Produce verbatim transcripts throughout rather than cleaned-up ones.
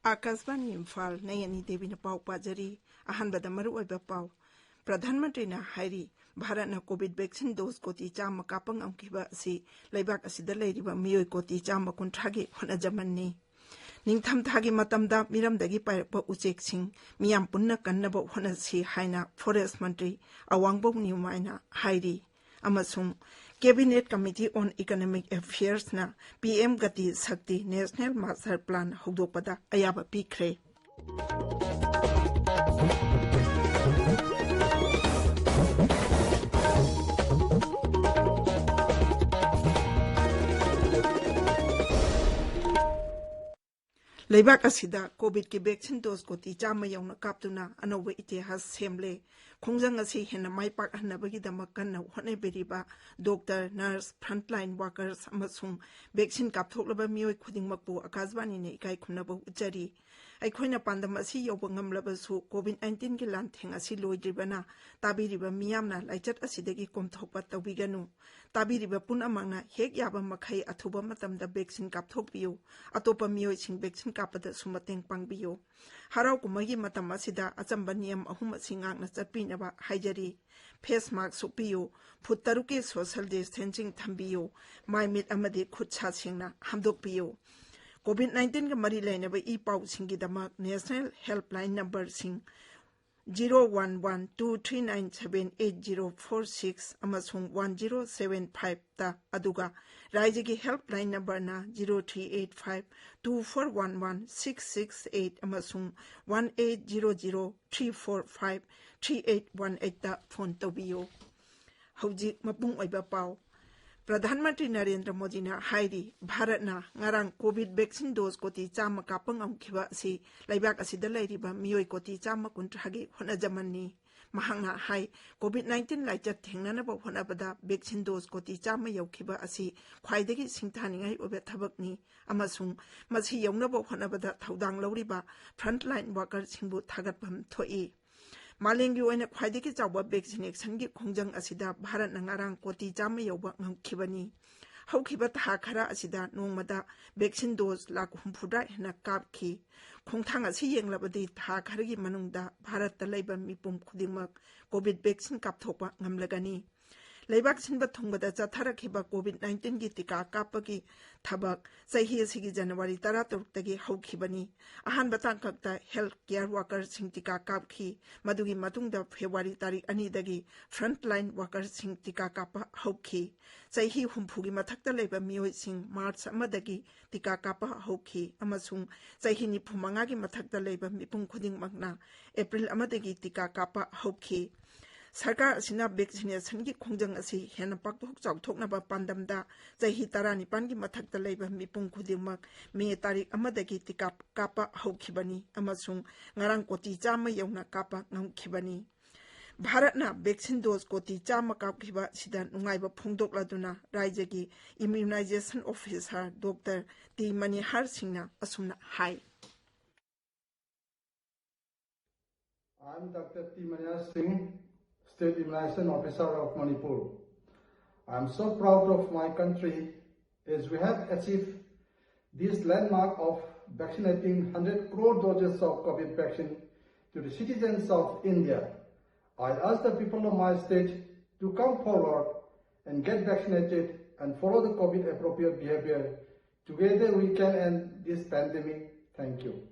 ꯑꯥꯀꯥꯁꯕꯥꯅꯤ ꯏꯝꯐꯥꯜ, ꯅꯌꯅꯤ ꯗꯦꯕꯤꯅ ꯄꯥꯎ ꯄꯥꯖꯔꯤ꯫ ꯑꯍꯥꯟꯕꯗ ꯃꯔꯨꯑꯣꯏꯕ ꯄꯥꯎ꯫ ꯄ꯭ꯔꯙꯥꯟ ꯃꯟꯇ꯭ꯔꯤꯅ ꯍꯥꯏꯔꯤ, ꯚꯥꯔꯠꯅ ꯀꯣꯚꯤꯗ ꯚꯦꯛꯁꯤꯟ ꯗꯣꯁ ꯀꯣꯇꯤ ꯆꯥꯝꯃ ꯀꯥꯞꯄ ꯉꯝꯈꯤꯕ ꯑꯁꯤ ꯂꯩꯕꯥꯛ ꯑꯁꯤꯗ ꯂꯩꯔꯤꯕ ꯃꯤꯑꯣꯏ ꯀꯣꯇꯤ ꯆꯥꯝꯃ ꯀꯨꯟꯊ꯭ꯔꯥꯒꯤ ꯍꯣꯠꯅꯖꯃꯟꯅꯤ꯫ ꯅꯤꯡꯊꯝꯊꯥꯒꯤ ꯃꯇꯝꯗ ꯃꯤꯔꯝꯗꯒꯤ ꯄꯥꯏꯔꯛꯄ ꯎꯆꯦꯛꯁꯤꯡ ꯃꯤꯌꯥꯝ ꯄꯨꯟꯅ ꯀꯟꯅꯕ ꯍꯣꯠꯅꯁꯤ ꯍꯥꯏꯅ ꯐꯣꯔꯦꯁ ꯃꯟꯇ꯭ꯔꯤ ꯑꯋꯥꯡꯕꯧ ꯅꯤꯎꯃꯥꯏꯅ ꯍꯥꯏꯔꯤ꯫ ꯑꯃꯁꯨꯡ Cabinet Committee on Economic Affairsꯅ P M Gati Shakti National Master Plan ꯍꯧꯗꯣꯛꯄꯗ ꯑꯌꯥꯕ ꯄꯤꯈ꯭ꯔꯦ꯫ ꯂꯩꯕꯥꯛ ꯑꯁꯤꯗ ꯀꯣꯚꯤꯗꯀꯤ ꯚꯦꯛꯁꯤꯟ ꯗꯣꯁ ꯀꯣꯇꯤ ꯆꯥꯝꯃ ꯌꯧꯅ ꯀꯥꯞꯇꯨꯅ ꯑꯅꯧꯕ ꯏꯇꯤꯍꯥꯁ ꯁꯦꯝꯂꯦ꯫ ꯈꯣꯡꯖꯪ ꯑꯁꯤ ꯍꯦꯟꯅ ꯃꯥꯏ ꯄꯥꯛꯍꯟꯅꯕꯒꯤꯗꯃꯛ ꯀꯟꯅ ꯍꯣꯠꯅꯕꯤꯔꯤꯕ ꯗꯣꯛꯇꯔ, ꯅꯔꯁ, frontline workers ꯑꯃꯁꯨꯡ ꯚꯦꯛꯁꯤꯟ ꯀꯥꯞꯊꯣꯛꯂꯕ ꯃꯤꯑꯣꯏ ꯈꯨꯗꯤꯡꯃꯛꯄꯨ ꯑꯀꯥꯁꯕꯥꯅꯤꯅ ꯏꯀꯥꯏ ꯈꯨꯝꯅꯕ ꯎꯠꯆꯔꯤ꯫ ꯑꯩꯈꯣꯏꯅ ꯄꯥꯟꯗꯝ ꯑꯁꯤ ꯌꯧꯕ ꯉꯝꯂꯕꯁꯨ, ꯀꯣꯚꯤꯗ ꯅꯥꯏꯟꯇꯤꯟꯒꯤ ꯂꯥꯟꯊꯦꯡ ꯑꯁꯤ ꯂꯣꯏꯗ꯭ꯔꯤꯕꯅ, ꯇꯥꯕꯤꯔꯤꯕ ꯃꯤꯌꯥꯝꯅ ꯂꯥꯏꯆꯠ ꯑꯁꯤꯗꯒꯤ ꯀꯣꯝꯊꯣꯛꯄ ꯇꯧꯕꯤꯒꯅꯨ꯫ ꯇꯥꯕꯤꯔꯤꯕ ꯄꯨꯝꯅꯃꯛꯅ ꯍꯦꯛ ꯌꯥꯕ ꯃꯈꯩ ꯑꯊꯨꯕ ꯃꯇꯝꯗ ꯚꯦꯛꯁꯤꯟ ꯀꯥꯞꯊꯣꯛꯄꯤꯌꯨ꯫ ꯑꯇꯣꯞꯄ ꯃꯤꯑꯣꯏꯁꯤꯡ ꯚꯦꯛꯁꯤꯟ ꯀꯥꯞꯄꯗꯁꯨ ꯃꯇꯦꯡ ꯄꯥꯡꯕꯤꯌꯨ꯫ ꯍꯔꯥꯎ ꯀꯨꯝꯍꯩꯒꯤ ꯃꯇꯝ ꯑꯁꯤꯗ ꯑꯆꯝꯕ ꯅꯤꯌꯝ ꯑꯍꯨꯝ ꯑꯁꯤ ꯉꯥꯛꯅ ꯆꯠꯄꯤꯅꯕ ꯍꯥꯏꯖꯔꯤ꯫ ꯐꯦꯁ ꯃꯥꯁꯛ ꯎꯞꯄꯤꯌꯨ, ꯐꯨꯠ ꯇꯔꯨꯛꯀꯤ ꯁꯣꯁꯤꯌꯦꯜ ꯗꯤꯁꯇꯦꯟꯁꯤꯡ ꯊꯝꯕꯤꯌꯨ, ꯃꯥꯏ ꯃꯤꯠ ꯑꯃꯗꯤ ꯈꯨꯠ ꯁꯥ ꯁꯦꯡꯅ ꯍꯥꯝꯗꯣꯛꯄꯤꯌꯨ꯫ ꯀꯣꯚꯤꯗ ꯅꯥꯏꯟꯇꯤꯟꯒ ꯃꯔꯤ ꯂꯩꯅꯕ ꯏ ꯄꯥꯎꯁꯤꯡꯒꯤꯗꯃꯛ ꯅꯦꯁꯅꯦꯜ ꯍꯦꯜꯞꯂꯥꯏꯟ ꯅꯝꯕꯔꯁꯤꯡ zero one one two three nine seven eight zero four six ꯑꯃꯁꯨꯡ one zero seven five ꯇ, ꯑꯗꯨꯒ ꯔꯥꯏꯖ꯭ꯌꯒꯤ ꯍꯦꯜꯞꯂꯥꯏꯟ ꯅꯝꯕꯔꯅ zero three eight five two four one one six six eight ꯑꯃꯁꯨꯡ one eight zero zero three four five three eight one eight ꯇ phone ꯇꯧꯕꯤꯌꯨ꯫ ꯍꯧꯖꯤꯛ ꯃꯄꯨꯡ ꯑꯣꯏꯕ ꯄꯥꯎ꯫ ꯄ꯭ꯔꯙꯥꯟ ꯃꯟꯇ꯭ꯔꯤ ꯅꯔꯦꯟꯗ꯭ꯔ ꯃꯣꯗꯤꯅ ꯍꯥꯏꯔꯤ, ꯚꯥꯔꯠꯅ ꯉꯔꯥꯡ ꯀꯣꯚꯤꯗ ꯚꯦꯛꯁꯤꯟ ꯗꯣꯁ ꯀꯣꯇꯤ ꯆꯥꯝꯃ ꯀꯥꯞꯄ ꯉꯝꯈꯤꯕ ꯑꯁꯤ ꯂꯩꯕꯥꯛ ꯑꯁꯤꯗ ꯂꯩꯔꯤꯕ ꯃꯤꯑꯣꯏ ꯀꯣꯇꯤ ꯆꯥꯝꯃ ꯀꯨꯟꯊ꯭ꯔꯥꯒꯤ ꯍꯣꯠꯅꯖꯃꯟꯅꯤ꯫ ꯃꯍꯥꯛꯅ ꯍꯥꯏ, ꯀꯣꯚꯤꯗ ꯅꯥꯏꯟꯇꯤꯟ ꯂꯥꯏꯆꯠ ꯊꯦꯡꯅꯅꯕ ꯍꯣꯠꯅꯕꯗ ꯚꯦꯛꯁꯤꯟ ꯗꯣꯁ ꯀꯣꯇꯤ ꯆꯥꯝꯃ ꯌꯧꯈꯤꯕ ꯑꯁꯤ ꯈ꯭ꯋꯥꯏꯗꯒꯤ ꯁꯤꯡꯊꯥꯅꯤꯡꯉꯥꯏ ꯑꯣꯏꯕ ꯊꯕꯛꯅꯤ ꯑꯃꯁꯨꯡ ꯃꯁꯤ ꯌꯧꯅꯕ ꯍꯣꯠꯅꯕꯗ ꯊꯧꯗꯥꯡ ꯂꯧꯔꯤꯕ ꯐ꯭ꯔꯟꯠꯂꯥꯏꯟ ꯋꯥꯀꯔꯁꯤꯡꯕꯨ ꯊꯥꯒꯠꯐꯝ ꯊꯣꯛꯏ꯫ ꯃꯥꯂꯦꯝꯒꯤ ꯑꯣꯏꯅ ꯈ꯭ꯋꯥꯏꯗꯒꯤ ꯆꯥꯎꯕ ꯚꯦꯛꯁꯤꯅꯦꯁꯟꯒꯤ ꯈꯣꯡꯖꯪ ꯑꯁꯤꯗ ꯚꯥꯔꯠꯅ ꯉꯔꯥꯡ ꯀꯣꯇꯤ ꯆꯥꯝꯃ ꯌꯧꯕ ꯉꯝꯈꯤꯕꯅꯤ꯫ ꯍꯧꯈꯤꯕ ꯊꯥ ꯈꯔ ꯑꯁꯤꯗ ꯅꯣꯡꯃꯗ ꯚꯦꯛꯁꯤꯟ ꯗꯣꯁ ꯂꯥꯈ ꯍꯨꯝꯐꯨꯇꯔꯥ ꯍꯦꯟꯅ ꯀꯥꯞꯈꯤ꯫ ꯈꯣꯡꯊꯥꯡ ꯑꯁꯤ ꯌꯦꯡꯂꯕꯗꯤ ꯊꯥ ꯈꯔꯒꯤ ꯃꯅꯨꯡꯗ ꯚꯥꯔꯠꯇ ꯂꯩꯕ ꯃꯤꯄꯨꯝ ꯈꯨꯗꯤꯡꯃꯛ ꯀꯣꯚꯤꯗ ꯚꯦꯛꯁꯤꯟ ꯀꯥꯞꯊꯣꯛꯄ ꯉꯝꯂꯒꯅꯤ꯫ ꯂꯩꯕꯥꯛ ꯁꯤꯟꯕ ꯊꯨꯡꯕꯗ ꯆꯠꯊꯔꯛꯈꯤꯕ ꯀꯣꯚꯤꯗ ꯅꯥꯏꯟꯇꯤꯟꯒꯤ ꯇꯤꯀꯥ ꯀꯥꯞꯄꯒꯤ ꯊꯕꯛ ꯆꯍꯤ ꯑꯁꯤꯒꯤ ꯖꯅꯋꯥꯔꯤ ꯇꯔꯥꯇꯔꯨꯛꯇꯒꯤ ꯍꯧꯈꯤꯕꯅꯤ꯫ ꯑꯍꯥꯟꯕ ꯇꯥꯡꯀꯛꯇ ꯍꯦꯜꯊ ꯀꯦꯌꯔ ꯋꯥꯀꯔꯁꯤꯡ ꯇꯤꯀꯥ ꯀꯥꯞꯈꯤ꯫ ꯃꯗꯨꯒꯤ ꯃꯇꯨꯡꯗ ꯐꯦꯕ꯭ꯔꯨꯋꯥꯔꯤ ꯇꯥꯔꯤꯛ ꯑꯅꯤꯗꯒꯤ ꯐ꯭ꯔꯟꯠꯂꯥꯏꯟ ꯋꯥꯀꯔꯁꯤꯡ ꯇꯤꯀꯥ ꯀꯥꯞꯄ ꯍꯧꯈꯤ꯫ ꯆꯍꯤ ꯍꯨꯝꯐꯨꯒꯤ ꯃꯊꯛꯇ ꯂꯩꯕ ꯃꯤꯑꯣꯏꯁꯤꯡ ꯃꯥꯔꯆ ꯑꯃꯗꯒꯤ ꯇꯤꯀꯥ ꯀꯥꯞꯄ ꯍꯧꯈꯤ ꯑꯃꯁꯨꯡ ꯆꯍꯤ ꯅꯤꯐꯨ ꯃꯉꯥꯒꯤ ꯃꯊꯛꯇ ꯂꯩꯕ ꯃꯤꯄꯨꯝ ꯈꯨꯗꯤꯡꯃꯛꯅ ꯑꯦꯄ꯭ꯔꯤꯜ ꯑꯃꯗꯒꯤ ꯇꯤꯀꯥ ꯀꯥꯞꯄ ꯍꯧꯈꯤ꯫ ꯁꯔꯀꯥꯔ ꯑꯁꯤꯅ ꯚꯦꯛꯁꯤꯅꯦꯁꯟꯒꯤ ꯈꯣꯡꯖꯪ ꯑꯁꯤ ꯍꯦꯟꯅ ꯄꯥꯛꯊꯣꯛ ꯆꯥꯎꯊꯣꯛꯅꯕ ꯄꯥꯟꯗꯝꯗ ꯆꯍꯤ ꯇꯔꯥꯅꯤꯄꯥꯟꯒꯤ ꯃꯊꯛꯇ ꯂꯩꯕ ꯃꯤꯄꯨꯝ ꯈꯨꯗꯤꯡꯃꯛ ꯃꯦ ꯇꯥꯔꯤꯛ ꯑꯃꯗꯒꯤ ꯇꯤꯀꯥ ꯀꯥꯞꯄ ꯍꯧꯈꯤꯕꯅꯤ ꯑꯃꯁꯨꯡ ꯉꯔꯥꯡ ꯀꯣꯇꯤ ꯆꯥꯝꯃ ꯌꯧꯅ ꯀꯥꯞꯄ ꯉꯝꯈꯤꯕꯅꯤ꯫ ꯚꯥꯔꯠꯅ ꯚꯦꯛꯁꯤꯟ ꯗꯣꯁ ꯀꯣꯇꯤ ꯆꯥꯝꯃ ꯀꯥꯞꯈꯤꯕ ꯑꯁꯤꯗ ꯅꯨꯡꯉꯥꯏꯕ ꯐꯣꯡꯗꯣꯛꯂꯗꯨꯅ ꯔꯥꯏꯖ꯭ꯌꯒꯤ ꯏꯝꯃ꯭ꯌꯨꯅꯥꯏꯖꯦꯁꯟ ꯑꯣꯐꯤꯁꯥꯔ ꯗꯣꯛꯇꯔ ꯇꯤ ꯃꯅꯤꯍꯥꯔ ꯁꯤꯡꯅ ꯑꯁꯨꯝꯅ ꯍꯥꯏ꯫ I'm Doctor T Manya Singh, State Immunization Officer of Manipur. I'm so proud of my country as we have achieved this landmark of vaccinating hundred crore doses of COVID vaccine to the citizens of India. I ask the people of my state to come forward and get vaccinated and follow the COVID appropriate behavior. Together we can end this pandemic. Thank you.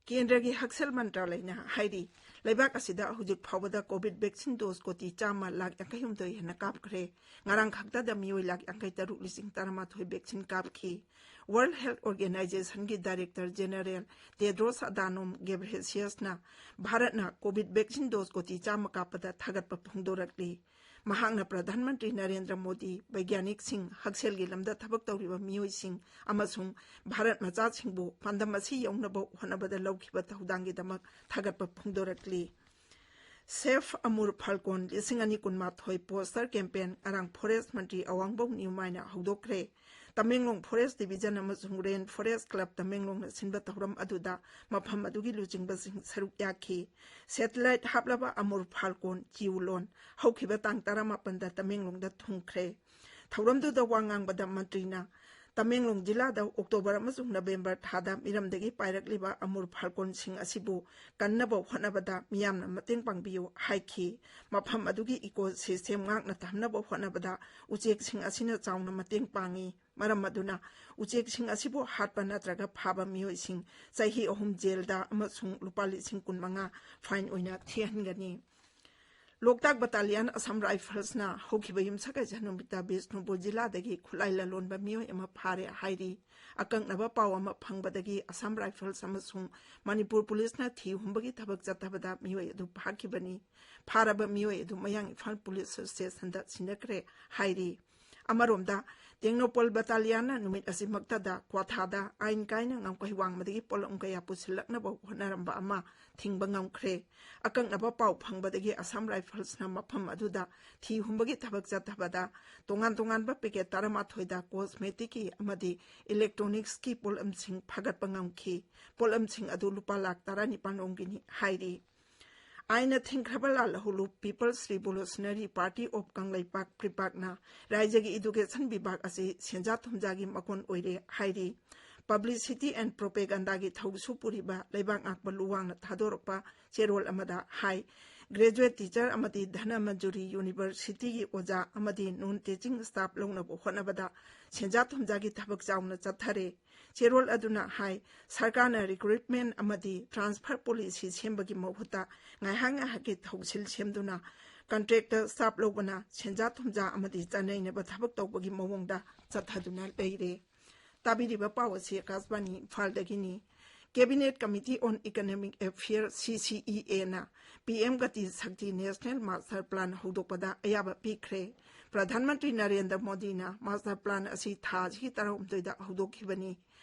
ꯀꯦꯟꯗ꯭ꯔꯒꯤ ꯍꯛꯁꯦꯜ ꯃꯟꯇ꯭ꯔꯥꯂꯌꯅ ꯍꯥꯏꯔꯤ, ꯂꯩꯕꯥꯛ ꯑꯁꯤꯗ ꯍꯧꯖꯤꯛ ꯐꯥꯎꯕꯗ COVID vaccine dose ꯀꯣꯇꯤ ꯆꯥꯝꯃ ꯂꯥꯈ ꯌꯥꯡꯈꯩ ꯍꯨꯝꯗꯣꯏ ꯍꯦꯟꯅ ꯀꯥꯞꯈ꯭ꯔꯦ꯫ ꯉꯔꯥꯡ ꯈꯛꯇꯗ ꯃꯤꯑꯣꯏ ꯂꯥꯈ ꯌꯥꯡꯈꯩ ꯇꯔꯨꯛ ꯂꯤꯁꯤꯡ ꯇꯔꯥꯃꯥꯊꯣꯏ ꯚꯦꯛꯁꯤꯟ ꯀꯥꯞꯈꯤ꯫ ꯋꯥꯔꯜꯗ ꯍꯦꯜꯊ ꯑꯣꯔꯒꯦꯅꯥꯏꯖꯦꯁꯟꯒꯤ ꯗꯥꯏꯔꯦꯛꯇꯔ ꯖꯦꯅꯔꯦꯜ ꯇꯦꯗ꯭ꯔꯣꯁ ꯑꯗꯥꯅꯣꯝ ꯒꯦꯕ꯭ꯔꯦꯁꯤꯌꯁꯅ ꯚꯥꯔꯠꯅ ꯀꯣꯚꯤꯗ ꯚꯦꯛꯁꯤꯟ ꯗꯣꯁ ꯀꯣꯇꯤ ꯆꯥꯝꯃ ꯀꯥꯞꯄꯗ ꯊꯥꯒꯠꯄ ꯐꯣꯡꯗꯣꯔꯛꯂꯤ꯫ ꯃꯍꯥꯛꯅ ꯄ꯭ꯔꯙꯥꯟ ꯃꯟꯇ꯭ꯔꯤ ꯅꯔꯦꯟꯗ꯭ꯔ ꯃꯣꯗꯤ, ꯕꯩꯒ꯭ꯌꯥꯅꯤꯛꯁꯤꯡ, ꯍꯛꯁꯦꯜꯒꯤ ꯂꯝꯗ ꯊꯕꯛ ꯇꯧꯔꯤꯕ ꯃꯤꯑꯣꯏꯁꯤꯡ ꯑꯃꯁꯨꯡ ꯚꯥꯔꯠ ꯃꯆꯥꯁꯤꯡꯕꯨ ꯄꯥꯟꯗꯝ ꯑꯁꯤ ꯌꯧꯅꯕ ꯍꯣꯠꯅꯕꯗ ꯂꯧꯈꯤꯕ ꯊꯧꯗꯥꯡꯒꯤꯗꯃꯛ ꯊꯥꯒꯠꯄ ꯐꯣꯡꯗꯣꯔꯛꯂꯤ꯫ Save Amur Falcon ꯂꯤꯁꯤꯡ ꯑꯅꯤ ꯀꯨꯟꯃꯥꯊꯣꯏ poster campaign ꯉꯔꯥꯡ forest ꯃꯟꯇ꯭ꯔꯤ ꯑꯋꯥꯡꯕꯧ ꯅꯤꯎꯃꯥꯏꯅ ꯍꯧꯗꯣꯛꯈ꯭ꯔꯦ꯫ ꯇꯃꯦꯡꯂꯣꯡ Forest Division ꯑꯃꯁꯨꯡ Rain Forest Club ꯇꯃꯦꯡꯂꯣꯡꯅ ꯁꯤꯟꯕ ꯊꯧꯔꯝ ꯑꯗꯨꯗ ꯃꯐꯝ ꯑꯗꯨꯒꯤ ꯂꯨꯆꯤꯡꯕꯁꯤꯡ ꯁꯔꯨꯛ ꯌꯥꯈꯤ꯫ Satellite ꯍꯥꯞꯂꯕ ꯑꯃꯨꯔ ꯐꯥꯜꯀꯣꯟ ꯆꯤꯎꯂꯣꯟ ꯍꯧꯈꯤꯕ ꯇꯥꯡ ꯇꯔꯥꯃꯥꯄꯟꯗ ꯇꯃꯦꯡꯂꯣꯡꯗ ꯊꯨꯡꯈ꯭ꯔꯦ꯫ ꯊꯧꯔꯝꯗꯨꯗ ꯋꯥ ꯉꯥꯡꯕꯗ ꯃꯟꯇ꯭ꯔꯤꯅ ꯇꯃꯦꯡꯂꯣꯡ ꯖꯤꯂꯥꯗ ꯑꯣꯛꯇꯣꯕꯔ ꯑꯃꯁꯨꯡ ꯅꯕꯦꯝꯕꯔ ꯊꯥꯗ ꯃꯤꯔꯝꯗꯒꯤ ꯄꯥꯏꯔꯛꯂꯤꯕ ꯑꯃꯨꯔ ꯐꯥꯜꯀꯣꯟꯁꯤꯡ ꯑꯁꯤꯕꯨ ꯀꯟꯅꯕ ꯍꯣꯠꯅꯕꯗ ꯃꯤꯌꯥꯝꯅ ꯃꯇꯦꯡ ꯄꯥꯡꯕꯤꯌꯨ ꯍꯥꯏꯈꯤ꯫ ꯃꯐꯝ ꯑꯗꯨꯒꯤ ecosystem ꯉꯥꯛꯅ ꯊꯝꯅꯕ ꯍꯣꯠꯅꯕꯗ ꯎꯆꯦꯛꯁꯤꯡ ꯑꯁꯤꯅ ꯆꯥꯎꯅ ꯃꯇꯦꯡ ꯄꯥꯡꯏ꯫ ꯃꯔꯝ ꯑꯗꯨꯅ ꯎꯆꯦꯛꯁꯤꯡ ꯑꯁꯤꯕꯨ ꯍꯥꯠꯄ ꯅꯠꯇ꯭ꯔꯒ ꯐꯥꯕ ꯃꯤꯑꯣꯏꯁꯤꯡ ꯆꯍꯤ ꯑꯍꯨꯝ ꯖꯦꯜꯗ ꯑꯃꯁꯨꯡ ꯂꯨꯄꯥ ꯂꯤꯁꯤꯡ ꯀꯨꯟꯃꯉꯥ fine ꯑꯣꯏꯅ ꯊꯤꯍꯟꯒꯅꯤ꯫ ꯂꯣꯛꯇꯥꯛ Battalion Assam Riflesꯅ ꯍꯧꯈꯤꯕ ꯌꯨꯝꯁꯀꯩꯁ ꯅꯨꯃꯤꯠꯇ ꯕꯤꯁꯅꯨꯄꯨꯔ ꯖꯤꯂꯥꯗꯒꯤ ꯈꯨꯠꯂꯥꯏ ꯂꯂꯣꯟꯕ ꯃꯤꯑꯣꯏ ꯑꯃ ꯐꯥꯔꯦ ꯍꯥꯏꯔꯤ꯫ ꯑꯀꯛꯅꯕ ꯄꯥꯎ ꯑꯃ ꯐꯪꯕꯗꯒꯤ Assam Rifles ꯑꯃꯁꯨꯡ ꯃꯅꯤꯄꯨꯔ ꯄꯨꯂꯤꯁꯅ ꯊꯤ ꯍꯨꯝꯕꯒꯤ ꯊꯕꯛ ꯆꯠꯊꯕꯗ ꯃꯤꯑꯣꯏ ꯑꯗꯨ ꯐꯥꯈꯤꯕꯅꯤ꯫ ꯐꯥꯔꯕ ꯃꯤꯑꯣꯏ ꯑꯗꯨ ꯃꯌꯥꯡ ꯏꯝꯐꯥꯜ ꯄꯨꯂꯤꯁ stationꯗ ꯁꯤꯟꯅꯈ꯭ꯔꯦ ꯍꯥꯏꯔꯤ꯫ ꯑꯃꯔꯣꯝꯗ, ꯇꯦꯡꯅꯧꯄꯜ Battalionꯅ ꯅꯨꯃꯤꯠ ꯑꯁꯤꯃꯛꯇꯗ ꯀ꯭ꯋꯥꯊꯥꯗ ꯑꯥꯏꯟ ꯀꯥꯏꯅ ꯉꯝꯈꯩ ꯋꯥꯡꯃꯗꯒꯤ ꯄꯣꯠꯂꯝ ꯀꯌꯥ ꯄꯨꯁꯤꯜꯂꯛꯅꯕ ꯍꯣꯠꯅꯔꯝꯕ ꯑꯃ ꯊꯤꯡꯕ ꯉꯝꯈ꯭ꯔꯦ꯫ ꯑꯀꯛꯅꯕ ꯄꯥꯎ ꯐꯪꯕꯗꯒꯤ Assam Riflesꯅ ꯃꯐꯝ ꯑꯗꯨꯗ ꯊꯤ ꯍꯨꯝꯕꯒꯤ ꯊꯕꯛ ꯆꯠꯊꯕꯗ ꯇꯣꯉꯥꯟ ꯇꯣꯉꯥꯟꯕ packet ꯇꯔꯥꯃꯥꯊꯣꯏꯗ cosmeticꯀꯤ ꯑꯃꯗꯤ electronicsꯀꯤ ꯄꯣꯠꯂꯝꯁꯤꯡ ꯐꯥꯒꯠꯄ ꯉꯝꯈꯤ꯫ ꯄꯣꯠꯂꯝꯁꯤꯡ ꯑꯗꯨ ꯂꯨꯄꯥ ꯂꯥꯈ ꯇꯔꯥꯅꯤꯄꯥꯟ ꯔꯣꯝꯒꯤꯅꯤ ꯍꯥꯏꯔꯤ꯫ ꯑꯥꯏꯟꯅ ꯊꯤꯡꯈ꯭ꯔꯕ ꯂꯥꯜꯍꯧꯂꯨꯞ People's Revolutionary Party of Kangleipak, ꯄ꯭ꯔꯤꯄꯥꯛꯅ ꯔꯥꯏꯖ꯭ꯌꯒꯤ education ꯕꯤꯚꯥꯒ ꯑꯁꯤ ꯁꯦꯟꯖꯥ ꯊꯨꯝꯖꯥꯒꯤ ꯃꯀꯣꯟ ꯑꯣꯏꯔꯦ ꯍꯥꯏꯔꯤ꯫ Publicity and propagandaꯒꯤ ꯊꯧꯁꯨ ꯄꯨꯔꯤꯕ ꯂꯩꯕꯥꯛ ꯉꯥꯛꯄ ꯂꯨꯋꯥꯡꯅ ꯊꯥꯗꯣꯔꯛꯄ ꯆꯦꯔꯣꯜ ꯑꯃꯗ ꯍꯥꯏ, graduate teacher ꯑꯃꯗꯤ ꯙꯅꯃꯟꯖꯨꯔꯤ Universityꯒꯤ ꯑꯣꯖꯥ ꯑꯃꯗꯤ non teaching staff ꯂꯧꯅꯕ ꯍꯣꯠꯅꯕꯗ ꯁꯦꯟꯖꯥ ꯊꯨꯝꯖꯥꯒꯤ ꯊꯕꯛ ꯆꯥꯎꯅ ꯆꯠꯊꯔꯦ꯫ ꯆꯦꯔꯣꯜ ꯑꯗꯨꯅ ꯍꯥꯏ, ꯁꯔꯀꯥꯔꯅ recruitment ꯑꯃꯗꯤ transfer policy ꯁꯦꯝꯕꯒꯤ ꯃꯍꯨꯠꯇ ꯉꯥꯏꯍꯥꯛ ꯉꯥꯏꯍꯥꯛꯀꯤ ꯊꯧꯁꯤꯜ ꯁꯦꯝꯗꯨꯅ contractor staff ꯂꯧꯕꯅ ꯁꯦꯟꯖꯥ ꯊꯨꯝꯖꯥ ꯑꯃꯗꯤ ꯆꯥꯅꯩꯅꯕ ꯊꯕꯛ ꯇꯧꯕꯒꯤ ꯃꯑꯣꯡꯗ ꯆꯠꯊꯗꯨꯅ ꯂꯩꯔꯦ꯫ ꯇꯥꯕꯤꯔꯤꯕ ꯄꯥꯎ ꯑꯁꯤ ꯑꯀꯥꯁꯕꯥꯅꯤ ꯏꯝꯐꯥꯜꯗꯒꯤꯅꯤ꯫ Cabinet Committee on Economic Affairs, C C E A, ꯅ P M Gati Shakti National Master Plan ꯍꯧꯗꯣꯛꯄꯗ ꯑꯌꯥꯕ ꯄꯤꯈ꯭ꯔꯦ꯫ ꯄ꯭ꯔꯙꯥꯟ ꯃꯟꯇ꯭ꯔꯤ ꯅꯔꯦꯟꯗ꯭ꯔ ꯃꯣꯗꯤꯅ Master Plan ꯑꯁꯤ ꯊꯥ ꯑꯁꯤꯒꯤ ꯇꯔꯥꯍꯨꯝꯗꯣꯏꯗ ꯍꯧꯗꯣꯛꯈꯤꯕꯅꯤ꯫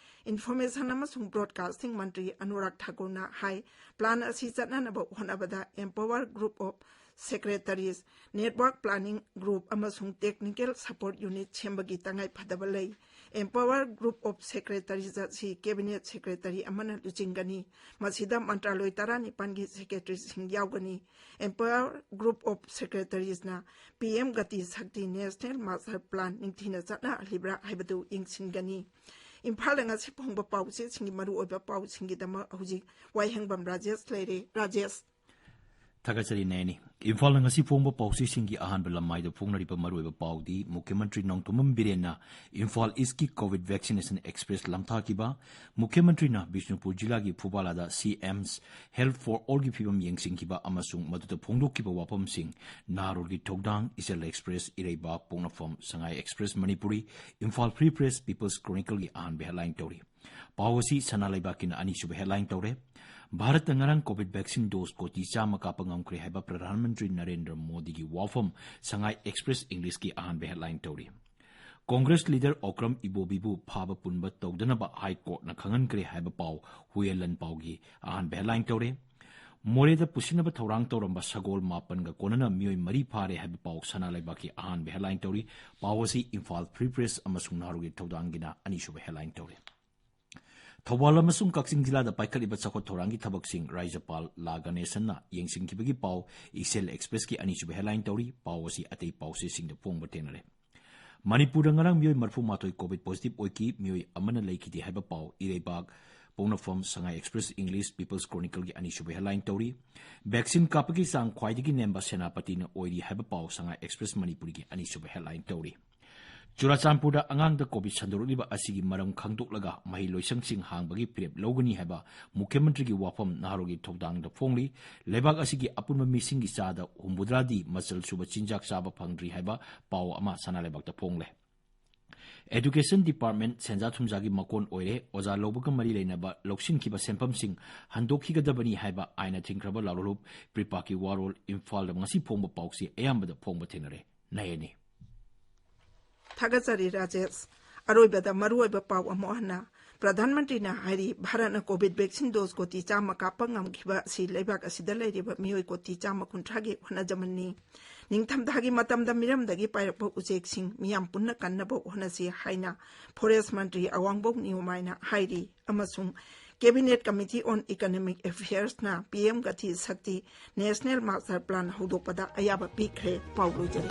Information ꯑꯃꯁꯨꯡ Broadcasting ꯃꯟꯇ꯭ꯔꯤ ꯑꯅꯨꯔꯥꯒ ꯊꯥꯀꯨꯔꯅ ꯍꯥꯏ, plan ꯑꯁꯤ ꯆꯠꯅꯅꯕ ꯍꯣꯠꯅꯕꯗ Empower Group of Secretaries, Network Planning Group ꯑꯃꯁꯨꯡ Technical Support Unit ꯁꯦꯝꯕꯒꯤ ꯇꯉꯥꯏ ꯐꯗꯕ ꯂꯩ꯫ Empower Group of Secretaries ꯑꯁꯤ Cabinet Secretary ꯑꯃꯅ ꯂꯨꯆꯤꯡꯒꯅꯤ꯫ ꯃꯁꯤꯗ ꯃꯟꯇ꯭ꯔꯥꯂꯣꯏ ꯇꯔꯥꯅꯤꯄꯥꯟꯒꯤ Secretaryꯁꯤꯡ ꯌꯥꯎꯒꯅꯤ꯫ Empower Group of Secretariesꯅ P M Gati Shakti National Master Plan ꯅꯤꯡꯊꯤꯅ ꯆꯠꯅꯍꯜꯂꯤꯕ꯭ꯔꯥ ꯍꯥꯏꯕꯗꯨ ꯌꯦꯡꯁꯤꯟꯒꯅꯤ꯫ ꯏꯝꯐꯥꯜꯗ ꯉꯁꯤ ꯐꯣꯡꯕ ꯄꯥꯎꯆꯦꯁꯤꯡꯒꯤ ꯃꯔꯨꯑꯣꯏꯕ ꯄꯥꯎꯁꯤꯡꯒꯤꯗꯃꯛ ꯍꯧꯖꯤꯛ ꯋꯥꯏꯍꯦꯡꯕꯝ ꯔꯥꯖꯦꯁ ꯂꯩꯔꯦ꯫ ꯔꯥꯖꯦꯁ꯫ ꯊꯥꯒꯠꯆꯔꯤ ꯅꯦꯅꯤ꯫ ꯏꯝꯐꯥꯜꯗ ꯉꯁꯤ ꯐꯣꯡꯕ ꯄꯥꯎꯆꯦꯁꯤꯡꯒꯤ ꯑꯍꯥꯟꯕ ꯂꯃꯥꯏꯗ ꯐꯣꯡꯅꯔꯤꯕ ꯃꯔꯨꯑꯣꯏꯕ ꯄꯥꯎꯗꯤ ꯃꯨꯈ꯭ꯌ ꯃꯟꯇ꯭ꯔꯤ ꯅꯣꯡꯊꯣꯝꯕꯝ ꯕꯤꯔꯦꯟꯅ ꯏꯝꯐꯥꯜ ꯏꯁꯀꯤ COVID Vaccination Express ꯂꯝꯊꯥꯈꯤꯕ, ꯃꯨꯈ꯭ꯌ ꯃꯟꯇ꯭ꯔꯤꯅ ꯕꯤꯁꯅꯨꯄꯨꯔ ꯖꯤꯂꯥꯒꯤ ꯐꯨꯕꯥꯂꯥꯗ CM's Health for Allꯒꯤ ꯐꯤꯕꯝ ꯌꯦꯡꯁꯤꯟꯈꯤꯕ ꯑꯃꯁꯨꯡ ꯃꯗꯨꯗ ꯐꯣꯡꯗꯣꯛꯈꯤꯕ ꯋꯥꯐꯝꯁꯤꯡ, ꯅꯍꯥꯔꯣꯜꯒꯤ ꯊꯧꯗꯥꯡ, ꯏꯆꯜ Express, ꯏꯔꯩꯕꯥꯛ, ꯄꯣꯛꯅꯐꯝ, ꯁꯉꯥꯏ Express Manipuri, Imphal Free Press, People's Chronicleꯒꯤ ꯑꯍꯥꯟꯕ headline ꯇꯧꯔꯤ꯫ ꯄꯥꯎ ꯑꯁꯤ ꯁꯅꯥ ꯂꯩꯕꯥꯛꯀꯤꯅ ꯑꯅꯤꯁꯨꯕ headline ꯇꯧꯔꯦ꯫ ꯚꯥꯔꯠꯇ ꯉꯔꯥꯡ COVID vaccine dose ꯀꯣꯇꯤ ꯆꯥꯝꯃ ꯀꯥꯞꯄ ꯉꯝꯈ꯭ꯔꯦ ꯍꯥꯏꯕ ꯄ꯭ꯔꯙꯥꯟ ꯃꯟꯇ꯭ꯔꯤ ꯅꯔꯦꯟꯗ꯭ꯔ ꯃꯣꯗꯤꯒꯤ ꯋꯥꯐꯝ ꯁꯉꯥꯏ Express Englishꯀꯤ ꯑꯍꯥꯟꯕ headline ꯇꯧꯔꯤ꯫ ꯀꯣꯡꯒ꯭ꯔꯦꯁ leader ꯑꯣꯀ꯭ꯔꯝ ꯏꯕꯣꯕꯤꯕꯨ ꯐꯥꯕ ꯄꯨꯟꯕ ꯇꯧꯗꯅꯕ High Courtꯅ ꯈꯪꯍꯟꯈ꯭ꯔꯦ ꯍꯥꯏꯕ ꯄꯥꯎ ꯍꯨꯌꯦꯟ ꯂꯥꯟꯄꯥꯎꯒꯤ ꯑꯍꯥꯟꯕ headline ꯇꯧꯔꯦ꯫ ꯃꯣꯔꯦꯗ ꯄꯨꯁꯤꯟꯅꯕ ꯊꯧꯔꯥꯡ ꯇꯧꯔꯝꯕ ꯁꯒꯣꯜ ꯃꯥꯄꯟꯒ ꯀꯣꯟꯅꯅ ꯃꯤꯑꯣꯏ ꯃꯔꯤ ꯐꯥꯔꯦ ꯍꯥꯏꯕ ꯄꯥꯎ ꯁꯅꯥ ꯂꯩꯕꯥꯛꯀꯤ ꯑꯍꯥꯟꯕ headline ꯇꯧꯔꯤ꯫ ꯄꯥꯎ ꯑꯁꯤ ꯏꯝꯐꯥꯜ Free Press ꯑꯃꯁꯨꯡ ꯅꯍꯥꯔꯣꯜꯒꯤ ꯊꯧꯗꯥꯡꯒꯤꯅ ꯑꯅꯤꯁꯨꯕ headline ꯇꯧꯔꯤ꯫ ꯊꯧꯕꯥꯜ ꯑꯃꯁꯨꯡ ꯀꯛꯆꯤꯡ ꯖꯤꯂꯥꯗ ꯄꯥꯏꯈꯠꯂꯤꯕ ꯆꯥꯎꯈꯠ ꯊꯧꯔꯥꯡꯒꯤ ꯊꯕꯛꯁꯤꯡ ꯔꯥꯖ꯭ꯌꯄꯥꯜ ꯂꯥ ꯒꯅꯦꯁꯟꯅ ꯌꯦꯡꯁꯤꯟꯈꯤꯕꯒꯤ ꯄꯥꯎ ꯏꯆꯦꯜ Expressꯀꯤ ꯑꯅꯤꯁꯨꯕ headline ꯇꯧꯔꯤ꯫ ꯄꯥꯎ ꯑꯁꯤ ꯑꯇꯩ ꯄꯥꯎꯆꯦꯁꯤꯡꯗ ꯐꯣꯡꯕ ꯊꯦꯡꯅꯔꯦ꯫ ꯃꯅꯤꯄꯨꯔꯗ ꯉꯔꯥꯡ ꯃꯤꯑꯣꯏ ꯃꯔꯤꯐꯨ ꯃꯥꯊꯣꯏ COVID positive ꯑꯣꯏꯈꯤ, ꯃꯤꯑꯣꯏ ꯑꯃꯅ ꯂꯩꯈꯤꯗꯦ ꯍꯥꯏꯕ ꯄꯥꯎ ꯏꯔꯩꯕꯥꯛ, ꯄꯣꯛꯅꯐꯝ, ꯁꯉꯥꯏ Express English, People's Chronicleꯒꯤ ꯑꯅꯤꯁꯨꯕ headline ꯇꯧꯔꯤ꯫ Vaccine ꯀꯥꯞꯄꯒꯤ ꯆꯥꯡ ꯈ꯭ꯋꯥꯏꯗꯒꯤ ꯅꯦꯝꯕ ꯁꯦꯅꯥꯄꯇꯤꯅ ꯑꯣꯏꯔꯤ ꯍꯥꯏꯕ ꯄꯥꯎ ꯁꯉꯥꯏ Express ꯃꯅꯤꯄꯨꯔꯤꯒꯤ ꯑꯅꯤꯁꯨꯕ headline ꯇꯧꯔꯤ꯫ ꯆꯨꯔꯥꯆꯥꯟꯄꯨꯔꯗ ꯑꯉꯥꯡꯗ COVID ꯁꯟꯗꯣꯔꯛꯂꯤꯕ ꯑꯁꯤꯒꯤ ꯃꯔꯝ ꯈꯪꯗꯣꯛꯂꯒ ꯃꯍꯩ ꯂꯣꯏꯁꯪꯁꯤꯡ ꯍꯥꯡꯕꯒꯤ ꯐꯤꯔꯦꯞ ꯂꯧꯒꯅꯤ ꯍꯥꯏꯕ ꯃꯨꯈ꯭ꯌ ꯃꯟꯇ꯭ꯔꯤꯒꯤ ꯋꯥꯐꯝ ꯅꯍꯥꯔꯣꯜꯒꯤ ꯊꯧꯗꯥꯡꯗ ꯐꯣꯡꯂꯤ꯫ ꯂꯩꯕꯥꯛ ꯑꯁꯤꯒꯤ ꯑꯄꯨꯟꯕ ꯃꯤꯁꯤꯡꯒꯤ ꯆꯥꯗ ꯍꯨꯝꯐꯨꯇꯔꯥꯗꯤ ꯃꯆꯜ ꯁꯨꯕ ꯆꯤꯟꯖꯥꯛ ꯆꯥꯕ ꯐꯪꯗ꯭ꯔꯤ ꯍꯥꯏꯕ ꯄꯥꯎ ꯑꯃ ꯁꯅꯥ ꯂꯩꯕꯥꯛꯇ ꯐꯣꯡꯂꯦ꯫ Education Department ꯁꯦꯟꯖꯥ ꯊꯨꯝꯖꯥꯒꯤ ꯃꯀꯣꯟ ꯑꯣꯏꯔꯦ, ꯑꯣꯖꯥ ꯂꯧꯕꯒ ꯃꯔꯤ ꯂꯩꯅꯕ ꯂꯧꯁꯤꯟꯈꯤꯕ ꯁꯦꯟꯐꯝꯁꯤꯡ ꯍꯟꯗꯣꯛꯈꯤꯒꯗꯕꯅꯤ ꯍꯥꯏꯕ ꯑꯥꯏꯟꯅ ꯊꯤꯡꯈ꯭ꯔꯕ ꯂꯥꯂꯣꯜꯂꯨꯞ ꯄ꯭ꯔꯤꯄꯥꯛꯀꯤ ꯋꯥꯔꯣꯜ ꯏꯝꯐꯥꯜꯗ ꯉꯁꯤ ꯐꯣꯡꯕ ꯄꯥꯎꯁꯤ ꯑꯌꯥꯝꯕꯗ ꯐꯣꯡꯕ ꯊꯦꯡꯅꯔꯦ꯫ ꯅꯌꯦꯅꯤ꯫ ꯊꯥꯒꯠꯆꯔꯤ ꯔꯥꯖꯦꯁ꯫ ꯑꯔꯣꯏꯕꯗ ꯃꯔꯨꯑꯣꯏꯕ ꯄꯥꯎ ꯑꯃꯨꯛ ꯍꯟꯅ꯫ ꯄ꯭ꯔꯙꯥꯟ ꯃꯟꯇ꯭ꯔꯤꯅ ꯍꯥꯏꯔꯤ, ꯚꯥꯔꯠꯅ COVID vaccine dose ꯀꯣꯇꯤ ꯆꯥꯝꯃ ꯀꯥꯞꯄ ꯉꯝꯈꯤꯕ ꯑꯁꯤ ꯂꯩꯕꯥꯛ ꯑꯁꯤꯗ ꯂꯩꯔꯤꯕ ꯃꯤꯑꯣꯏ ꯀꯣꯇꯤ ꯆꯥꯝꯃ ꯀꯨꯟꯊ꯭ꯔꯥꯒꯤ ꯍꯣꯠꯅꯖꯃꯟꯅꯤ꯫ ꯅꯤꯡꯊꯝꯊꯥꯒꯤ ꯃꯇꯝꯗ ꯃꯤꯔꯝꯗꯒꯤ ꯄꯥꯏꯔꯛꯄ ꯎꯆꯦꯛꯁꯤꯡ ꯃꯤꯌꯥꯝ ꯄꯨꯟꯅ ꯀꯟꯅꯕ ꯍꯣꯠꯅꯁꯤ ꯍꯥꯏꯅ ꯐꯣꯔꯦꯁ ꯃꯟꯇ꯭ꯔꯤ ꯑꯋꯥꯡꯕꯧ ꯅꯤꯌꯣꯃꯥꯏꯅ ꯍꯥꯏꯔꯤ꯫ ꯑꯃꯁꯨꯡ Cabinet Committee on Economic Affairs ꯅ PM ꯒꯇꯤ Shakti National Master Plan ꯍꯧꯗꯣꯛꯄꯗ ꯑꯌꯥꯕ ꯄꯤꯈ꯭ꯔꯦ꯫ ꯄꯥꯎ ꯂꯣꯏꯖꯔꯦ꯫